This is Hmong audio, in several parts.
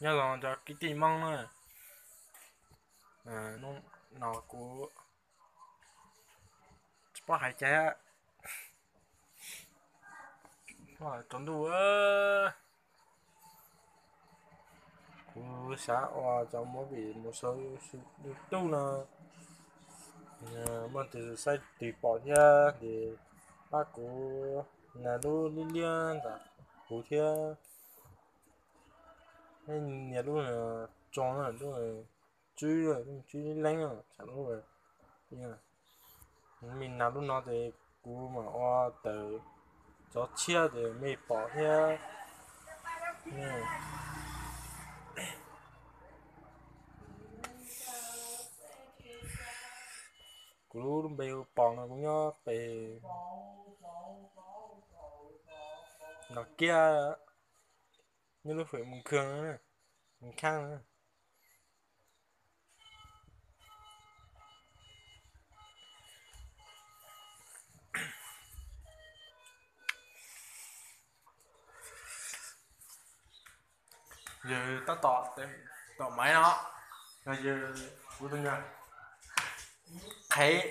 Nyob zoo cov kwv tij Hmoob na, hnub no kuv tsis paub hais cas, tsaus ntuj, kuv xav ua cov movie mus saum YouTube no, muaj tus saib twg pom thiab ces pab kuv nias lub liab liab ntawm kuv thiab, nias lub tso, lub tswb, lub tswb leeb, tsam lub, mej nias lub no ces kuv mam ua tawm cov tshiab ces mej pom thiab. Kuv lub npe hu Pom no kuv nyob pem Nov Kiab, nyob lub fem Mus Khoo, Mus Khab. Yog tab tom, tom maiv no, yog kuv tus nyuag qhev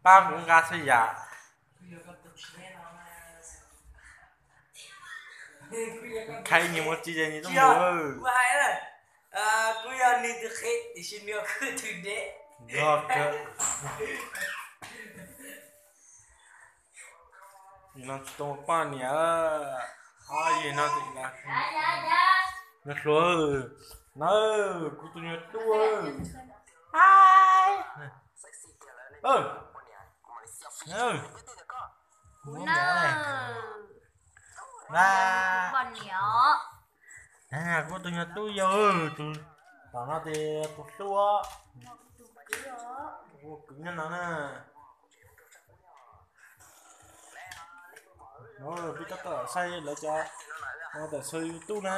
pab kuv nqa txhua yam. Qhev nyias mus tsis ces nyias tuaj mus. Kuv yog nws tus qhev tiam sis nws yog kuv tus dev. Nim no tsis tau poj niam, yog no, nws hluas na, kuv tus nyuag tub. Kuv na, poj niam, kuv tus nyuag tub yau, tus tom no tias tus hlub, tus kwv nyob no na. Peb tab tom saib lawv cov, tawm saw YouTube na.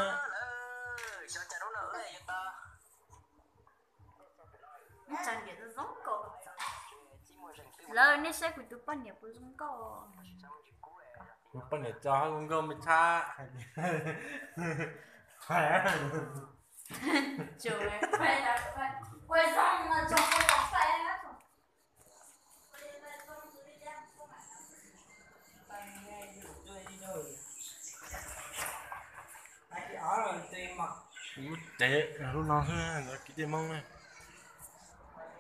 Lawv, nej saib kuv tus poj niam puas zoo nkauj? Kuv poj niam tso hab zoo nkauj me tshab hais tias, kuv tev lub no xwb, kwv tij Hmoob na,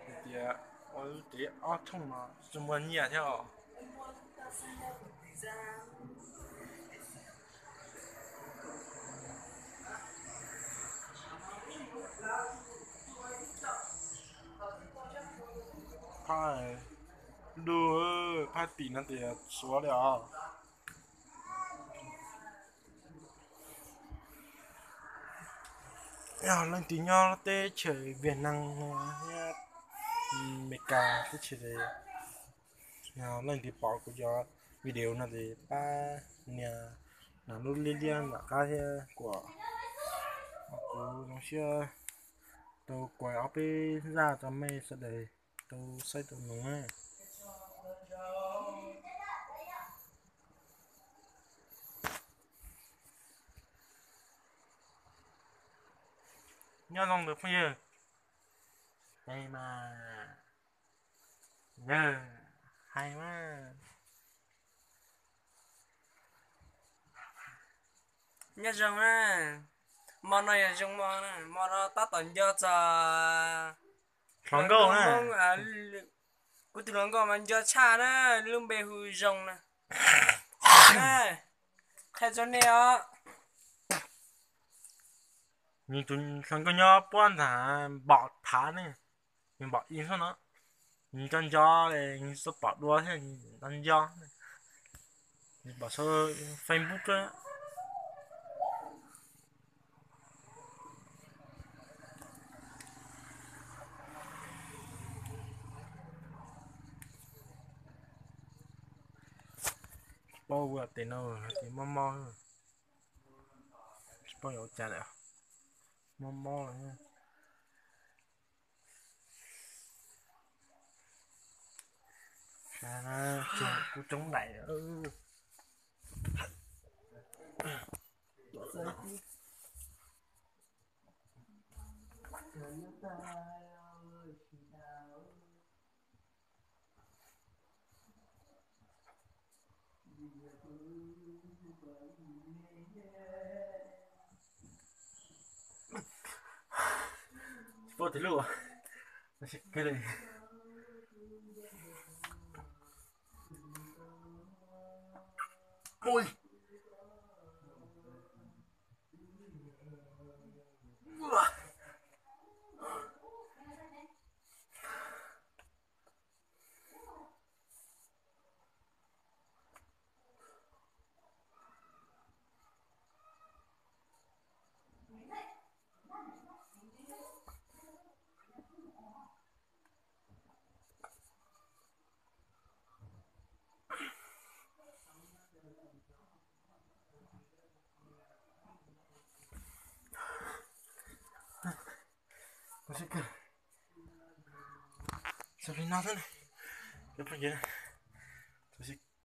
hais tias ua lub tev ob thooj no tsis muaj nyiaj thiab os. Phab, du, phab tim no tias suav li os. Yog leej twg nyob teb chaws Vietnam thiab Amelikas teb chaws, yog leej twg pom kuv cov video no ces pab nias lub liab liab nram qab thiab kuam kuv zoo siab tau kuas ob peb zaj rau mej sawv daws tau saib tau mloog na. Nyob zoo tus phooj ywg, es mas, yawg, hais mas. Nyob zoo na, mo no yog zoo mo na, mo no tab tom nco txog hluas nkauj na. Kuv tus hluas nkauj mas nco tshaj na, lub npe hu Zoo na. Qhia rau nej os. Nws tus hluas nkauj nyob puab ntag, npaum phav ne, nws npaum ib xwb no. Nws nco nco, nws tsis pom dua thiab, nws nco nco. Nws pom sau Facebook. Tsis paub ua tes no hais tias mob mob, tsis paub yuav ua cas lawm, mob mob lawm. Kuv coob daim. Tom no, Tsis paub twg lub, no sib kawg li. Ui. Txog li no xwb, cov phooj ywg, txog li